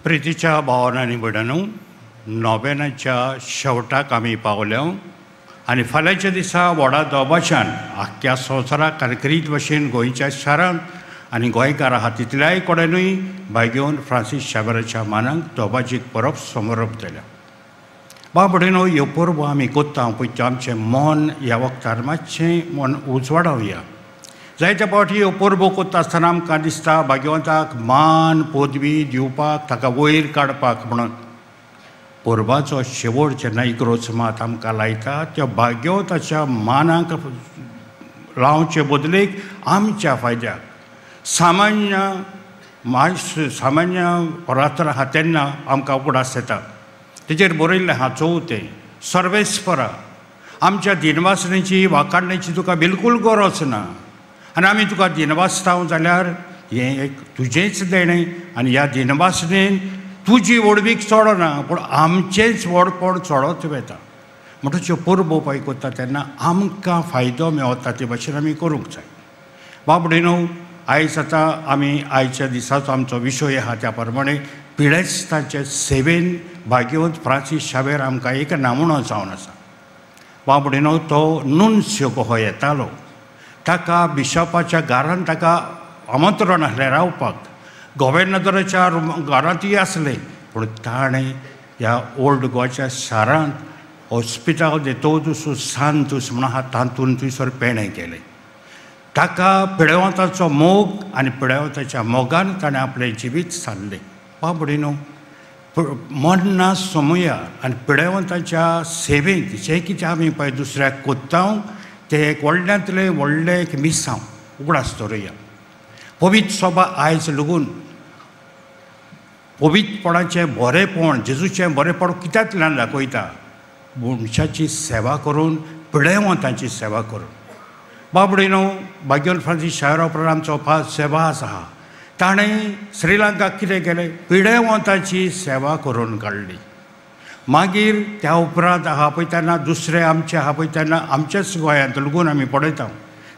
प्रितीच्या भावान आनी भयणांनो, नोवेनाच्या शेवटाक आमी पावल्या आनी फाल्यांच्या दिसा व्हडा दबाज्यान आख्ख्या संवसाराक आनी क्रीत भशेन गोंयच्या शारांत आनी गोंयकार आहा तितल्याय कडेनूय भाग्योवन फ्रांसीस शावेराच्या मानाक दबाजीक परब समोरप जाल्या. बाबडेनो, ह्यो परबो आमी कोत्ता पळय त्यो आमचें मन ह्या वखदार मातशें मन उजवाडावया. जायते फावटी ह्यो परबो कोत्ता आसतना आमकां दिसता भाग्यवंताक मान पदवी दिवपाक, ताका वयर काडपाक म्हणून. परबाचो शेवट जेन्ना इग्रोज मात आमकां लायता त्या भाग्यवंताच्या मानाक लावचे बदलेक आमच्या फायद्याक सामान्य सामान्य परात्र आहा तेन्ना आमकां उगडास येता. तेजेर बरयल्लें आहा चवथें, सर्वेस्परा आमच्या दिनवासनेची वाखाणण्याची तुका बिलकूल गरज ना आनी आमी तुका दिनवासता जाल्यार हें एक तुजेंच देणें आनी ह्या दिनवासनेन तुजी व्हडवीक चडना पूण आमचेंच व्हडपण चडत वता. म्हणटच ह्यो परबो पळय कोत्ता तेन्ना आमकां फायदो मेवता ते भाशेन आमी करूंक जाय. बाबडेनो, आयज आतां आमी आयच्या दिसाचो आमचो विशय आहा त्या प्रमाणे पिडेस्तांचे सेवेन भाग्यवंत फ्रांसीस शावेर आमकां एक नामुणो जावन आसा. बाबडेनो, तो नुन्स्यो कहो येतालो, ताका बिशपाच्या घरान ताका आमंत्रण आसलें रावपाक, गोवेर्नादराच्या घरांतूय आसलें, पूण ताणें ह्या ओल्ड गोवाच्या शारांत हॉस्पिटल दे तोदूस सांतूस म्हणून आहा तातूंत थंयसर पेणें केलें. ताका पिडेवंताचो मोग आनी पिडेवंताच्या मोगान ताणें आपलें जिवीत सारलें. बाबडेनो, मरणा समयार आनी पिडेवंताच्या सेवेंत जें कितें आमी पळय दुसऱ्याक कोत्ता तें एक व्हडल्यांतलें व्हडलें एक मिसांव उगडास दवरुया. पवित्र सभा आयज लगून पवित्रपणाचें बरेंपण, जेजूचें बरेंपण कित्यांतल्यान दाखयता? मनशाची सेवा करून, पिडेवंतांची सेवा करून. बाबडेनो, भाग्यवंत फ्रांसीस शावेरा उपरांत आमचो फास्ट सेवा आसा, ताणें श्रीलंकाक कितें केलें? पिडेवंताची सेवा करून काडली. मागीर त्या उपरांत आहा पळय तेन्ना दुसरे आमचे आहा पळय तेन्ना आमच्याच गोंयांत लगून आमी पळयता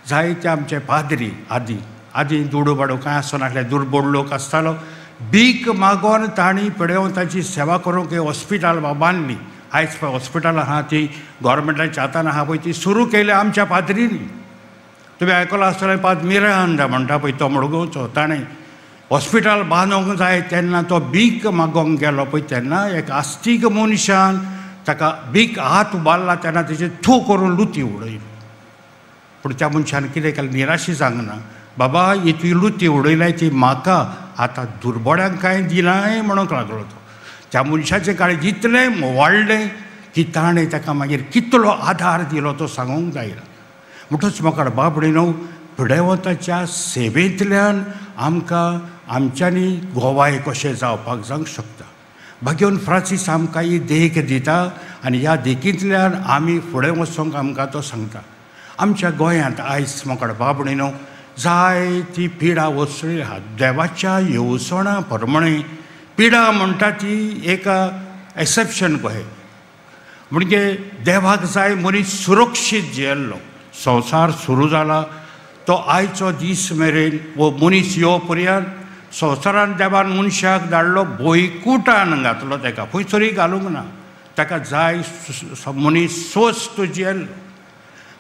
जायते आमचे पाद्री आदी आदी दुडू बाडू कांय आसनासले, दुर्बोड लोक आसतालो, भीक मागोन तांणी पिडेवंताची सेवा करूंक हॉस्पिटल बांदली. आयज पळय हॉस्पिटल आहा ती गोवोरमेंटाच्या हातान आहा पळय ती सुरू केली आमच्या पाद्रींनी. तुमी आयकलां आसतलें पाद मिरांदा म्हणटा पळय तो मडगांवचो, ताणें हॉस्पिटल बांदूंक जाय तेन्ना तो भीक मागोंक गेलो पळय तेन्ना एक आस्तीक मनशान ताका भीक हात उबारला तेन्ना तेजेर थू करून लुती उडयली. पूण त्या मनशान कितें केलें? निराशी जावंक ना, बाबा ही तुवें लुती उडयल्या ती म्हाका आतां दुर्बोड्यांक कांय दिनाय म्हणूंक लागलो तो. त्या मनशाचें काळीज इतलें वाडलें की ताणें ताका मागीर कितलो आदार दिलो तो सांगूंक जायना. म्हणटच म्हाका बाबडेनो, पिडेवंताच्या सेवेंतल्यान आमकां आमच्यांनी गोवाय कशें जावपाक जावंक शकता. भाग्यवंत फ्रांसीस आमकां ही देख दिता आनी ह्या देखींतल्यान आमी फुडें वचोंक आमकां तो सांगता. आमच्या गोंयांत आयज म्हाका बाबडेनो जायती पिडा वसळी आहा. देवाच्या येवजणा प्रमाणे पिडा म्हणटा ती एक एक्सेप्शन कहें, म्हणजे देवाक जाय मनीस सुरक्षीत जियेल्लो. संवसार सुरू जाला तो आयचो दीस मेरेन वो मनीस यो पर्यंत संवसारान देवान मनशाक धाडलो, भोंयकुटान घातलो ताका, खंयसरूय घालूंक ना. ताका जाय मनीस स्वस्थ जियेल्लो,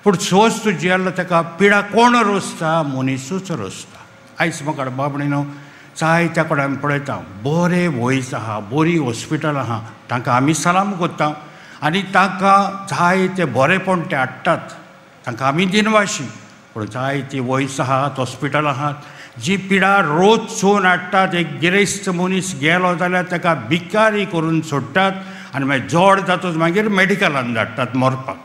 पूण स्वस्थ जियेल्लो ताका पिडा कोण रोसता? मनीसूच रोसता. आयज म्हाका बाबडेनो जायत्या कडेन आमी पळयता बरें वयज आहा, बरी हॉस्पिटल आहा, तांकां आमी सलाम करता आनी तांकां जाय तें बरेंपण ते हाडटात, तांकां आमी दिनवाशी. पूण जायती वयज आहात, हॉस्पिटल आहात जी पिडा रोज चोवन हाडटात. एक गिरेस्त मनीस गेलो जाल्यार ताका भिकारी करून सोडटात आनी मागीर जोड जातच मागीर मेडिकलान धाडटात मरपाक.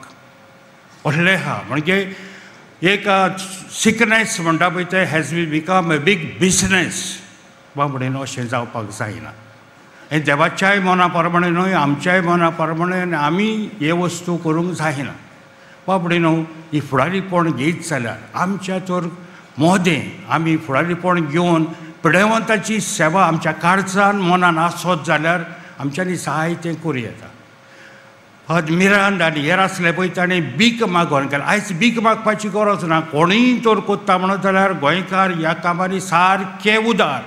असलें आहा. म्हणजे एक सिकनेस म्हणटा पळय तें has be become a big business. बाबडेनो, अशें जावपाक जायना. हें देवाच्याय मना प्रमाणे न्हय, आमच्याय मना प्रमाणे, आनी आमी हे वस्तू करूंक जायना. बाबडेनो, ही फुडारीपण घेयत जाल्यार आमच्या तर मोदें आमी फुडारीपण घेवन पिडेवंताची सेवा आमच्या काळजान मनान आसत जाल्यार आमच्यांनी जायतें करूं येता. हद मिरांद आनी हेर आसले पळय ताणें भीक मागोन केलें. आयज भीक मागपाची गरज ना, कोणूय तर कोत्ता म्हणत जाल्यार गोंयकार ह्या कामांनी सारके उदार.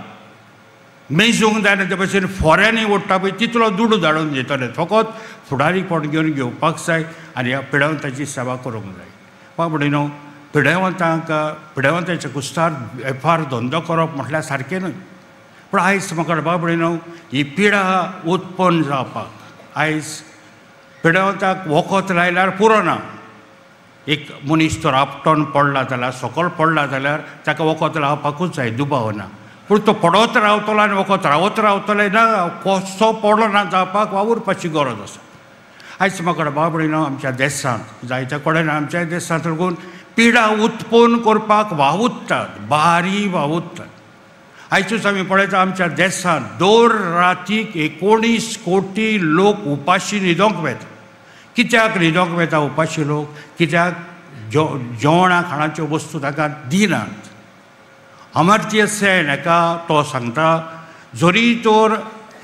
मेजूंक जायना ते भशेन फोऱ्यांनी ओडटा पळय तितलो दुडू धाडून दितले. फकत फुडारीपण घेवन घेवपाक जाय आनी ह्या पिडेवंताची सेवा करूंक जाय. बाबडे न्हू पिडेवंतांक पिडेवंताच्या कुस्तार वेपार धंदो करप म्हटल्यार सारकें न्हय. पूण आयज म्हाका बाबडे न्हू ही पिडा उत्पन्न जावपाक आयज पिडेवंताक वखद लायल्यार पुरो ना. एक मनीस तर आपटोन पडला जाल्यार सकयल पडला जाल्यार ताका वखद लावपाकूच जाय, दुबाव ना. पूण तो पडत रावतलो आनी वखद रावत रावतले ना, कसो पडलो ना जावपाक वावुरपाची गरज आसा. आयज म्हाका बाबडे न्हू आमच्या देशांत जायत्या कडेन आमच्या देशांत लागून पिडा उत्पन्न करपाक वावुरतात, बारी वावुरतात. आयजूच आमी पळयता आमच्या देशांत दर रातीक 19 कोटी लोक उपाशी न्हिदोंक वेता. कित्याक न्हिदोंक वेता उपाशी लोक? कित्याक जेवणा खाणाच्यो वस्तू ताका दिनात. अमर्त्य सेन हेका तो सांगता जरी तर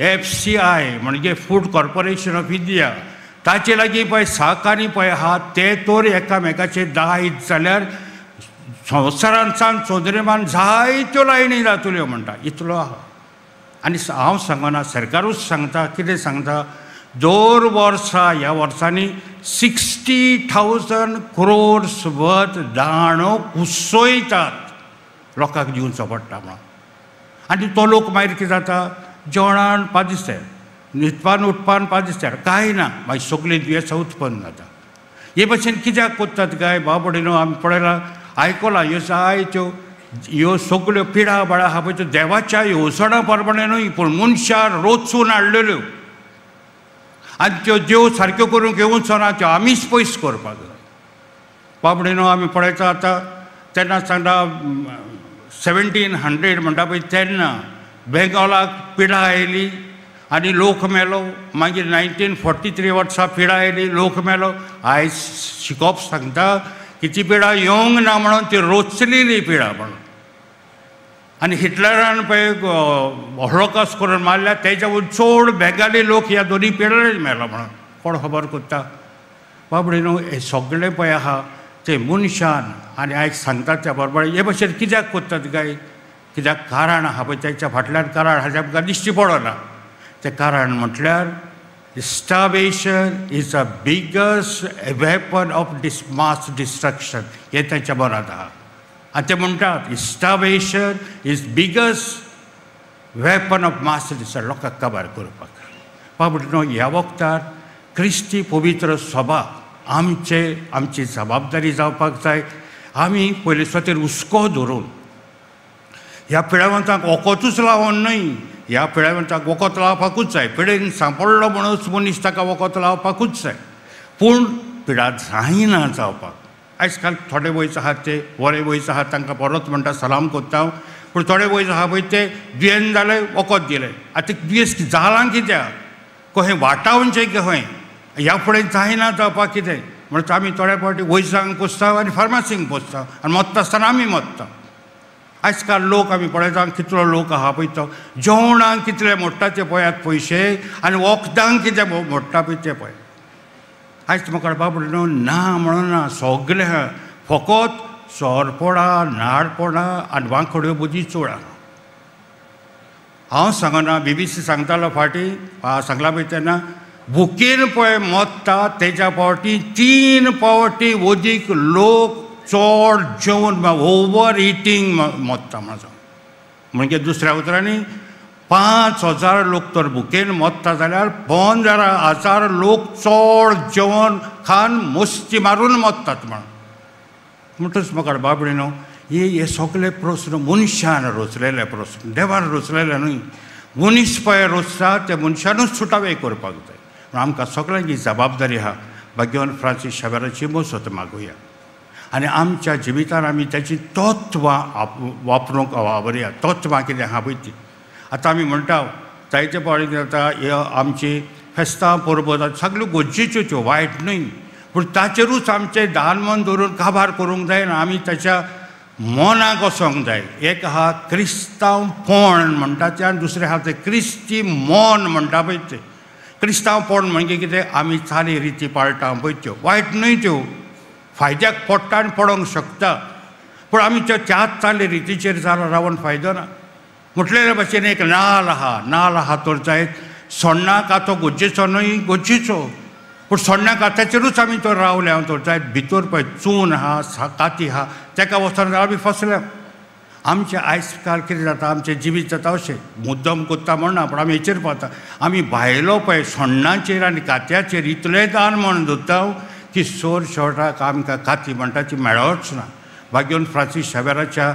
FCI म्हणजे फूड कॉर्पोरेशन ऑफ इंडिया ताचे लागीं पळय सहकारी पळय आहा ते तर एकामेकाचे दायज जाल्यार संवसारांतसान चंद्रमान जायत्यो लायणी जातल्यो म्हणटा, इतलो आहा. आनी हांव सांगना, सरकारूच सांगता. कितें सांगता? दर वर्सा ह्या वर्सांनी 60,000 crores worth दाणो कुसयतात, लोकांक दिवचो पडटा म्हणून. आनी तो लोक मागीर कितें जाता, जेवणान पादिस्तेर, न्हिदपान उठपान पादिस्तेर, कांय ना, मागीर सगळीं दुयेंसां उत्पन्न जाता. हे भशेन कित्याक करतात काय बाबडे न्हू आमी पळयलां, आयकलां ह्यो जायत्यो ह्यो सगळ्यो पिडा बाळा आहा पळय त्यो देवाच्या येवजणां प्रमाणे न्हय पूण मनशान रोचून हाडलेल्यो आनी त्यो देव सारक्यो करूंक येवचो ना, त्यो आमीच पयस करपाक जाय. बाबडे न्हू आमी पळयता आतां तेन्ना सांगता 1700 म्हणटा पळय तेन्ना बेंगॉलाक पिडा आयली आनी लोक मेलो. मागीर 1943 वर्सा पिडा आयली, लोक मेलो. आयज शिकोवप सांगता की ती पिडा येवंक ना म्हणून ती रोचलेली पिडा म्हणून. आनी हिटलरान पळय हॉलोकॉस्ट करून मारल्या तेच्या चड बेंगाली लोक ह्या दोनी पिडांनी मेलो म्हणून कोण खबर करता? बाबडे न्हू हें सगळें पळय आहा ते मनशान आनी आयज सांगतात त्या बरोबर हे भशेन कित्याक करतात काय? कित्याक कारण आहा पळय तेच्या फाटल्यान कारण हाजें आमकां दिश्टी पडना. तें कारण म्हटल्यार starvation is a biggest weapon of mass destruction हें तांच्या मनांत आहा. आनी ते म्हणटात starvation is biggest weapon of mass destruction, लोकांक काबार करपाक. बाबडे न्हू ह्या वखदार क्रिस्ती पवित्र सभा आमचे आमची जबाबदारी जावपाक जाय. आमी पयले सुवातेर हुस्को धरून ह्या पिळेवंतांक वखदूच लावन न्हय, ह्या पिळेवंतांक वखद लावपाकूच जाय. पिडेन सांपडलो म्हणूच मनीस ताका वखद लावपाकूच जाय, पूण पिडा जायना जावपाक. आयज काल थोडे वयस आहात ते बरे वयस आहात तांकां परत म्हणटा सलाम करता हांव, पूण थोडे वयस आहा पळय ते दुयेंत जालें वखद दिलें. आतां दुयेंस जालां कित्याक, कहें वाटावचें कहें ह्या फुडें जायना जावपाक कितें म्हणून आमी थोड्या फावटी वैजांक पोसता आनी फार्मासींक पोसता आनी मत्ता आसतना आमी मत्ता. आयज काल लोक आमी पळयता कितलो लोक आहा पळय तो जेवणाक कितले मोडटा ते पळयात पयशे आनी वखदांक कितें मोडटा पळय ते पळय. आयज म्हाका बाबडो न्हू ना म्हणून ना, सगळें आहा, फकत सोरपोणां नाडपोणां आनी वांकड्यो बुदी चड आहा. हांव सांगना, BBC सांगतालो फाटीं सांगलां पळय तेन्ना भुकेन पळय मत्ता तेज्या फावटी 3 फावटी वदीक लोक चड जेवन ओवर इटींग मत्ता म्हजो. म्हणजे दुसऱ्या उतरांनी 5,000 लोक तर भुकेन मत्ता जाल्यार 15,000 लोक चड जेवण खान मस्ती मारून मत्तात म्हणून. म्हणटच म्हाका बाबडे न्हू हे सगळे प्रस्न मनशान रोचलेले प्रस्न, देवान रोचलेले न्हय. मनीस पळय रोचता ते मनशानूच सुटावे करपाक जाय. पूण आमकां सगळ्यांची जबाबदारी आहा. भाग्यवान फ्रांसीस शावेराची मजत मागुया आनी आमच्या जिवितान आमी ताची तत्वां वापरूंक वावरया. तत्वां कितें आहा पळय ती आतां आमी म्हणटा जायते फावटी जाता हे आमची फेस्तां परबो सगळ्यो गरजेच्यो त्यो, वायट न्हय, पूण ताचेरूच आमचें दान मन दवरून काबार करूंक जायना. आमी ताच्या मनाक वचोंक जाय. एक आहा क्रिस्तांवपण म्हणटा तें आनी दुसरें आहा तें क्रिस्ती मन म्हणटा पळय तें. क्रिस्तांवपण म्हणजे कितें, आमी चाली रिती पाळटा पळय त्यो, वायट न्हय त्यो, फायद्याक पडटा आनी पडोंक शकता, पूण आमी त्यो त्याच चाली रितीचेर जाल्यार रावन फायदो ना. म्हटलेले भाशेन एक नाल आहा, नाल आहा तर जायत सोण्णा कातो गरजेचो न्हय, गरजेचो, पूण सोण्णा कात्याचेरूच आमी तो रावले हांव तर जायत भितर पळय चून आहा, काती आहा, तेका वचोन जाल्यार आमी फसल्या. आमचें आयज काल कितें जाता, आमचें जिवीत जाता अशें मुद्दम कोत्ता म्हणना, पूण आमी हेचेर पावता, आमी भायलो पळय सोण्णाचेर आनी कात्याचेर इतलें दान म्हण दवरता की सोर शेवटाक आमकां काती म्हणटा ती मेळच ना. भाग्योन फ्रांसीस शेवेराच्या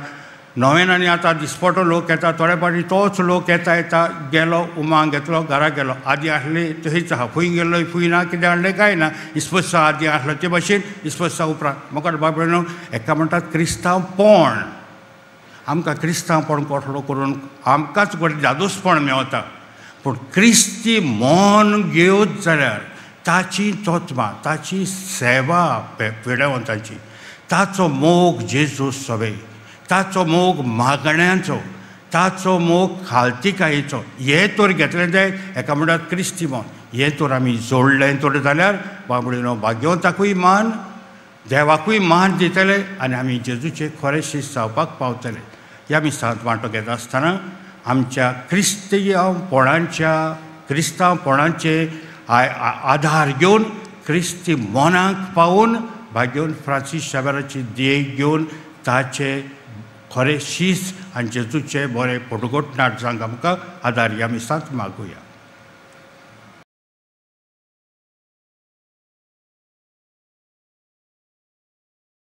नव्यान आतां दिसपटो लोक येता, थोडे फावटी तोच लोक येता येता गेलो, उमांग घेतलो, घरा गेलो. आदी आसले थंयच आहा, खंय गेल्लो खंय ना, कितें हाडलें कांय ना. इस्पसा आदी आसलो ते भाशेन इस्पसा उपरांत म्हाका बाबड्यानो हेका म्हणटात क्रिस्तांवपण. आमकां क्रिस्तांवपण कसलो करून आमकांच घडये जादूसपण मेवता, पूण क्रिस्ती मन घेवत जाल्यार ताची तत्वां, ताची सेवा पिडेवंताची, ताचो मोग जेजू सवे, ताचो मोग मागण्यांचो, ताचो मोग खालतिकायेचो, हें तर घेतलें जायत हेका म्हणटात क्रिस्ती मन. हें तर आमी जोडलें तर जाल्यार बाबडीनो भाग्यवंताकूय मान, देवाकूय मान दितले आनी आमी जेजूचे खरें शीस जावपाक पावतले. ह्या मिसांत वांटो घेता आसतना आमच्या क्रिस्तांवपणाच्या क्रिस्तांवपणाचे आधार घेवन क्रिस्ती मनाक पावून भाग्योन फ्रांसीस शाबेराची देख घेवन ताचे खरें शीस आनी जेजूचे बरें फोटोगोट नाट जावंक आमकां आदार ह्या मिसांत मागुया.